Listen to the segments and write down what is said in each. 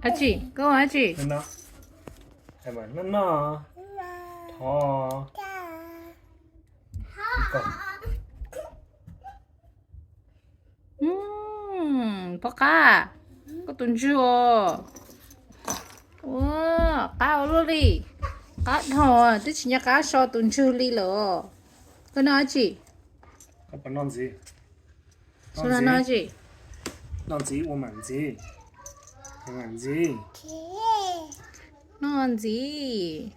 Dab tsi? Koj ua dab tsi? Noj noj. Thov. Pob qab, koj tus ntswg os. Ua, qab ua luaj li. Qab dhau, twb tsis nco qab so tus ntswg li lawm. Koj noj dab tsi? Noj ntxiv. Noj ntxiv, ua mam ntxiv. Ua mam ntxiv. Noj ntxiv.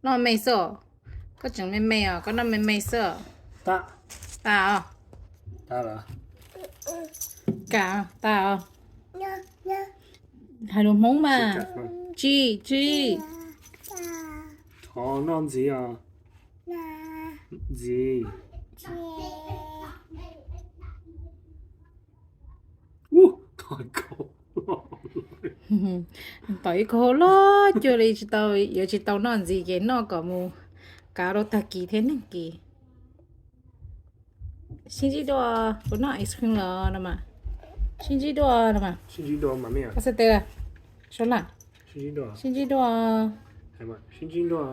Noj me xwb. Koj tseem me me os, koj noj me me xwb. Tas os. Kam tas os. Hais lus Hmoob mas. Tsis, tsis. Thov noj ntxiv os. Ntxiv. Tom ib khau loj cuag li tsis tau, yuav tsis tau noj ntxiv ces noj kom mus kav rau tag kis thiab neeg kis. Sib ntsib dua, kuv noj ice cream los no mas. Sib ntsib dua no mas. Koj xav tes lawm. Sab laj. Sib ntsib dua.